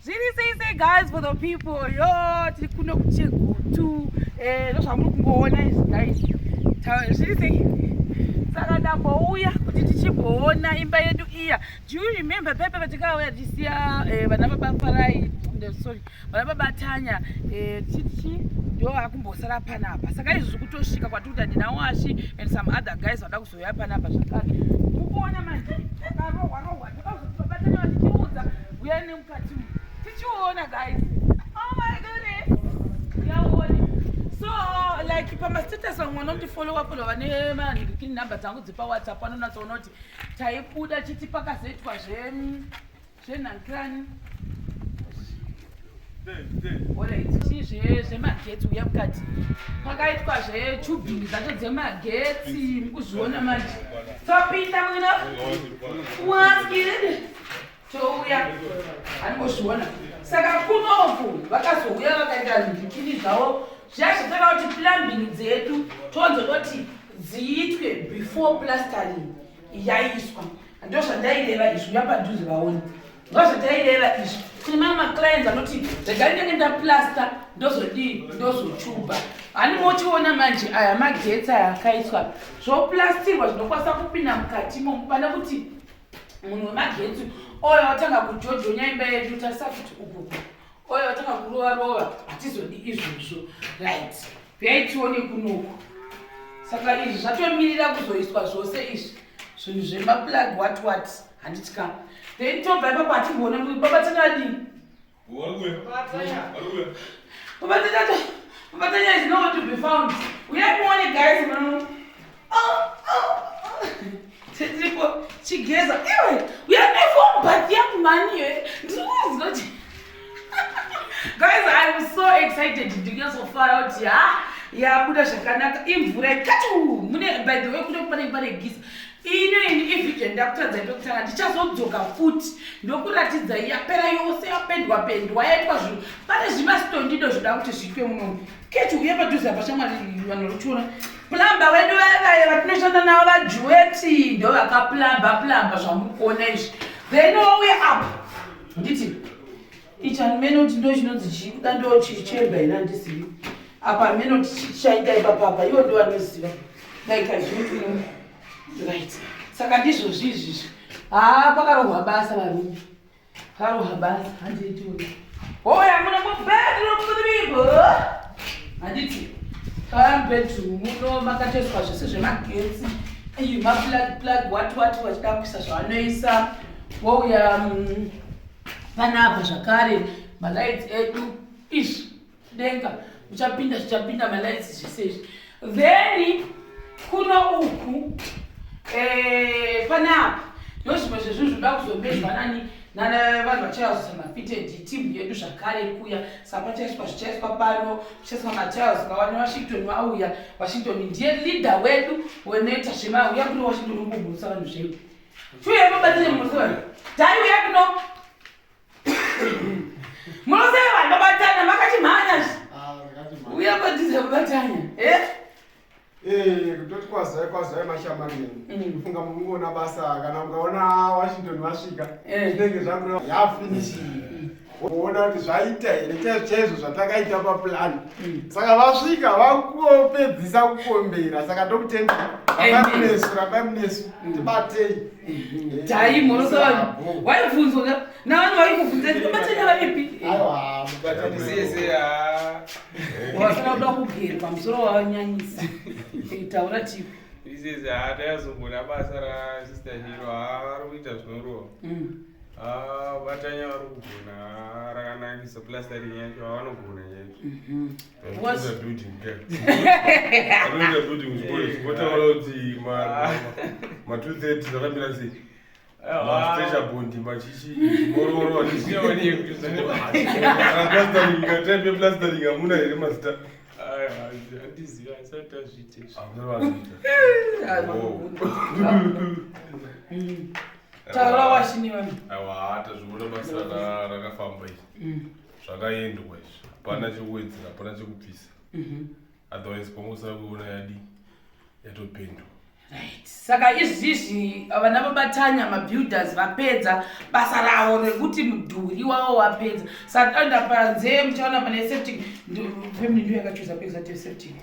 Zviri sei sei guys for the people. Yo, tiri kuno kuChegutu. Eh, ndozvamuri kungoona izvi guys. Zviri sei? Saka ndambouya kuti tichimboona imba yedu iya. Do you remember pepe patikauya tichisiya eh, vana baba Farai, sorry, vana baba Tanya eh, tichi ndo vakumbosara panapa. Saka izvi zviri kutosvika kwatiri kuti handina washi and some other guys vada kuzouya panapa zvakare. Mukuona manje takarohwa rohwa takazoti baba Tanya vachitiudza uyai nemukati umu tichiona guys. Oh my goodness. Yaone. So like pamastatus vamwe vanondifollowa follow vane manhikini number dzangu dzepaWhatsApp vanonatsoona kuti taibuda chiti pakazoitwa zvenhankirani alright chii zvemagetsi uya mukati pakaitwa zvetubing dzacho dzemagetsi mukuzviona manje topinda muno waskid touya anongozviona saka kunoku vakazouya vakaita zvipini zvavo zviya zvataka kuti plumbing dzedu tonzodoti dziitwe before plastering yaiswa. Ndozvandaireva izvi, uya padhuze vaone. Ndozvandaireva izvi. Kune mamwe maclients anoti regai ndenge ndaplasta ndozodii ndozochuba. Hani mochiona manje aya magetsi aya akaiswa zvoplastirwa zvinokwanisa kupinda mukati imomo pane kuti munhu wemagetsi oyo watanga kujojonya imba yedu tarisa kuti ukuku oyo watanga kurova rova hatizodi izvozvo right. Huyai tione kunoku. Saka izvi zvatomirira kuzoiswa zvose izvi zvinhu zvemaplug what what handiti ka. Then tobva ipapo hatimboona kuti baba Tanya adii. Baba Tanya Baba Tanya is nowhere to be found. Uyai muone guys muno. Oh, oh, oh. Tiripo chigeza iwe uyai nephone bath yangu mani iwe. Ndiri kuziva kuti guys I'm so excited ndinyatsofara kuti ha yabuda zvakanaka imvura katu mune by the way kune panenge pane gisa ino ini ivideo ndakutadza ndokutanga ndichazodzoka futi ndokuratidza yapera yose yapendwa pendwa yaitwa zvinhu pane zvimastondido zvoda kuti zviitwe muno kechi uye padhuze apa shamwari vanhu ruchiona plamba vedu vaivaye vatinoshanda navo vajuweti ndo vakaplamba plamba zvamuri kuona izvi then wauya apa nditi ichi handimene kuti ndo chinonzi chii kuda ndo chichemba here handizivi apa hamene kuti chichaita ipapa apa ivo ndo vanoziva like I don't know right saka ndizvo zvizvizvi haa pakarohwa basa varume pakarohwa basa handiitioi hoya muna mubedroom for the people handiti pamubedroom muno makatoiswa zvese zvemagetsi iyi maplug plug what what vachida kuisa zvavanoisa wouya panapa zvakare malights edu izvi denga uchapinda zvichapinda malights zvese izvi then kuno uku eh, panapa ndozvimwe zvezvinhu zvinoda kuzomezwa nani nana vanhu vachazoisa mafitted team yedu zvakare iri kuuya saka pachaiswa zvichaiswa pano zvichaiswa matiles vawane Washington vauya. Washington ndiye leader wedu wenoita zvemauya kuno Washington umbomhurisa vanhu zvedu Chiuya mubatire munoseva. Dai uya kuno. Munoseva vanhu babatana makachimhanya. Ah, Uya padhuze kubatanya. Eh? Eh, kutoti kwazai kwazai mashamari kufunga mukungoona basa kana mukaona Washington vasvika Eh. zvinenge zvakureva yafinishing woona kuti zvaita here chaizvo chaizvo zvatakaita paplan saka vasvika vakopedzisa kukombera saka tokutenda rambai munesu rambai munesu tibatei Dai munoseva vanhu. Waibvunzwa ka? Navanhu vaikubvunza kuti babatanya varipi? Aiwa mubatani. Wasana kuda kugerwa musoro wanyanyisa. Taura tipi. Izezi haa tayazogona basa rasister Hero haa vari kuita zvinorova. Haa batanya vari kugona haa rakanakisa plastering yacho havanogona chaizvo. Was- Anoita building ka. Anoita building kuchikoro chikotaura kuti ma 230 zvakamira sei. Ma stretcher bond machichi mororo Zvichaoneka kuti Kana plastering ka type yeplastering hamuna here mazita? Aiwa handizivi asati azviite izvi. Hamuna mazita. Oh. Taura washini vanhu. Aiwa tazviona basa rakafamba izvi. Zvakaendwa izvi. Hapana chekuwedzera, hapana chekubvisa. Otherwise pangosara kuona yadi yatopendwa. Right. Saka izvizvi vana vabatanya mabuilders vapedza basa ravo rekuti mudhuri wavo wapedza. Saka toenda panze muchaona pane septic family ndiyo yakachuza kuisa septic.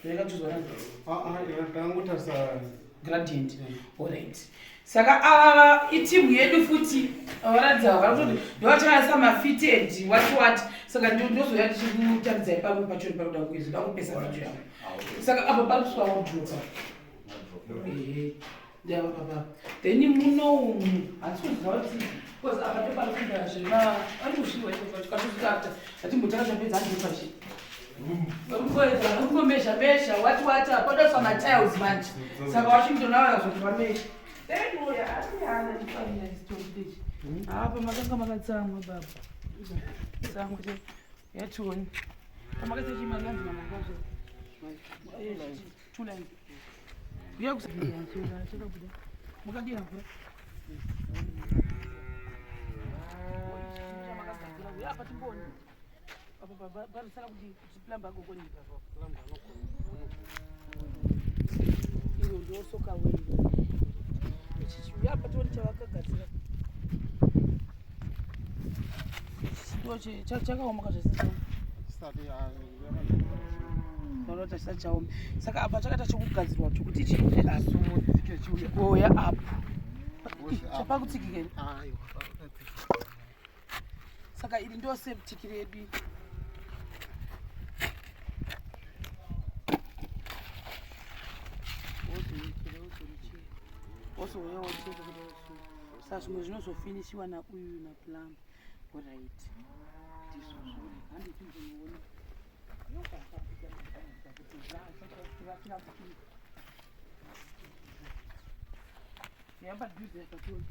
Yakachuzwa nani? Ah, ah, tangotarisa gradient. Alright. Saka ava itimu yedu futi varatidza vari kuti ndovachavaisa mafitted what what. Saka ndozouya tichikutaridzai pamwe pacho pakuda kuizwa ndakupesa video yangu. Saka apa pari kuswa wardrobe. Ehe. Ndava baba. Then muno umu handisi kuziva kuti because apa ndopari kuita zvema ari kusviwa iko chikatosvika after hatimbotanga tapedza handii pachi. Vari mesha what what apa podaiswa matiles manje. Saka Washington ava zvoti vamesha. Then uya asi haana chifanira chitopi. Apa makanga makatsamwa baba. Tsamwa che. Yationi. Pamakaita chima lanzi manangazvo. Two lines. Uya kusa. Mukadira mvura. Uya apa timboni. Apa parisara kuti kuti plumber agogoni ipapo. Iro ndosoka weyo. Ichi chiuya apa tione chavakagadzira. Ichi chakaoma kazvese. Chisati Vanoti chisati chaoma. Saka apa chakaita chekugadzirwa chokuti chiite apa. sumudzike chiuya. Goya apo. Wozi apa. Chapakutsikika here? Aiwa. Saka iri ndo septic redu. Wozoikira wozorichera. Wozouya wocheka kudai so. Saka zvimwe zvinozofinishiwa nauyu naplumber. Alright. Ndizvozvo. Handiti ndinoona. Yamba dhuze yakationa.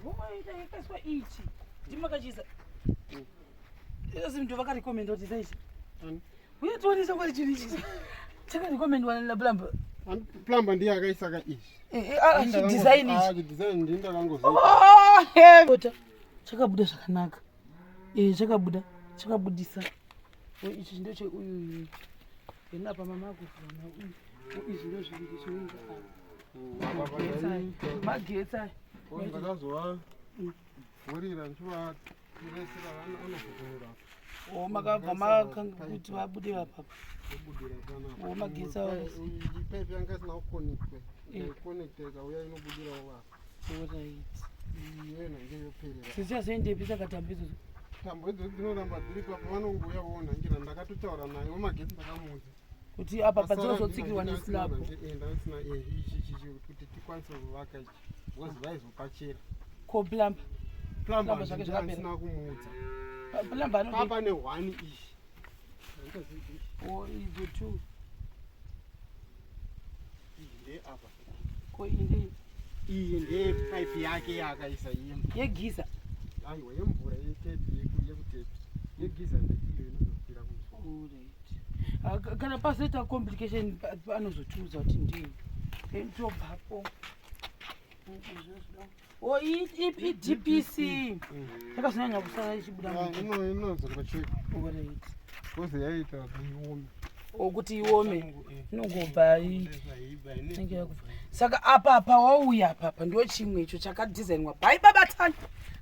Voita yakaiswa ichi. Ndimakachisa. Asi mntu vakarekomenda kuti isa ichi. Uye tionesa kwari chinhu ichi. Chakarekomendwa naplumber. Plumber ndiye akaisa ka izvi. Chidesign ichi. Chidesign ndiye ndakangozoita. Oh, hey. Chakabuda zvakanaka. Eh, chakabuda. Chakabudisa. Ichi ndo cheuyu. Then apa mama akuvhura nauyu. Izvi ndo zviviri zvinoenda apa. Magetsi aya. Ndakazova vhurira ndichivaresera anovhurira. O makabva makanga kuti vabude vapapa. Obudira panapa. O magetsi awa. Pipe yanga isina kuconnectwa. Eh. Iconnecta ikauya inobudirawo apa. Alright. Iyo nange yoperera. Dzichazoendepi saka tambo idzodzo? Tambo idzodzo dzinoramba dziri papo vanongouya voonangira ndakatotaura naye wemagetsi ndakamuudza. Kuti apa padzinozotsikirwa neslab. Ndasina ichi ichi kuti tikwanise kuvaka ichi. Because vaizopachera. Ko plumber. Plumber Plumber zvake zvakapera. ndisina kumuudza. Plumber anodi. Papa ne one ichi. O idzo two. Iyi ndeapa. Ko iyi Iyi ndeye pipe yake yaakaisa iyi. yegiza. Aiwa yemvura yetepi yekutepi. Yegiza ndeiyo inozokwira kumusoro. Alright. Ah, Kana pazoita complication anozotiudza kuti ndii. Then tobvapo. O iDPC. Yakazonyanya kusara ichibuda. Inozongochekwa. Alright. Because yaita kuti iome. O kuti iome. Inongobva inenge yakufa. Saka apa apa wauya apa apa ndo chimwe icho chakadhizainwa bai baba Tanya.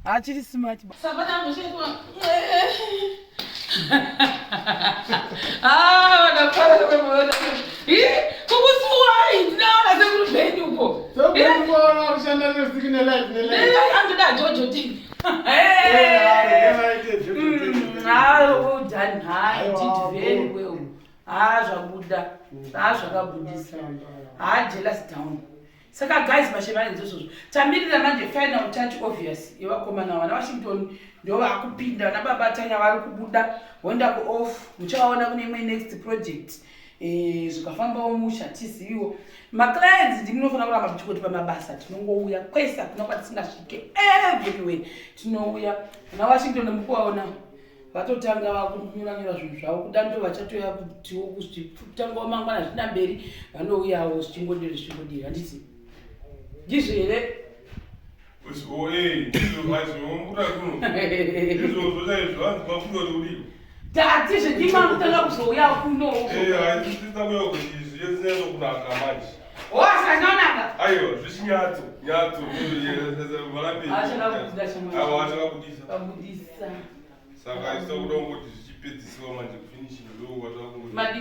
Hachiri smart. Saka mushetwa. Ah, vanafara vanoona. Ih, kukusuwai ndinaona sekuru bhendi uko. Sekuona kushanda nesiki nelight nelight. Andoda Jojo TV. Ah, well done. Ah, you did very well. Ah, zvabuda. Ah, zvakabudisa. Ah, jealous down. Saka guys, mashemani ndizvozvo. Tamirira manje final touch obvious yevakomana vana Washington ndo vakupinda vana baba Tanya vari kubuda voenda kuoff muchavaona kune imwe next project. Zvikafambawo musha tiziviwo maclients ndimunofanira kuramba muchingoti pamabasa tinongouya kwese hakuna kwatisingasvike everywhere tinouya vana Washington mukuvaona vatotanga vakunyora-nyora zvinhu zvavo kuda ndo vachatoya kutiwo kutangawo mangwana zvina mberi vanouyawo zvichingodiri zvichingodiri handiti ndizvo here Ndizvozvo chaizvo hanzi mafunga kuti kudii tati zvendima kutanga kuzouya kuno haisisina kuya kuti zviye zinyaso kunaka manje. Wasanyonaka. Aiwa, zvichinyatso, nyatso. Aiwa, achakabudisa. Kabudisa. Saka isa kuda kungoti zvichipedzisiwa manje kufinishing ndo kwatava kungoti. Madi.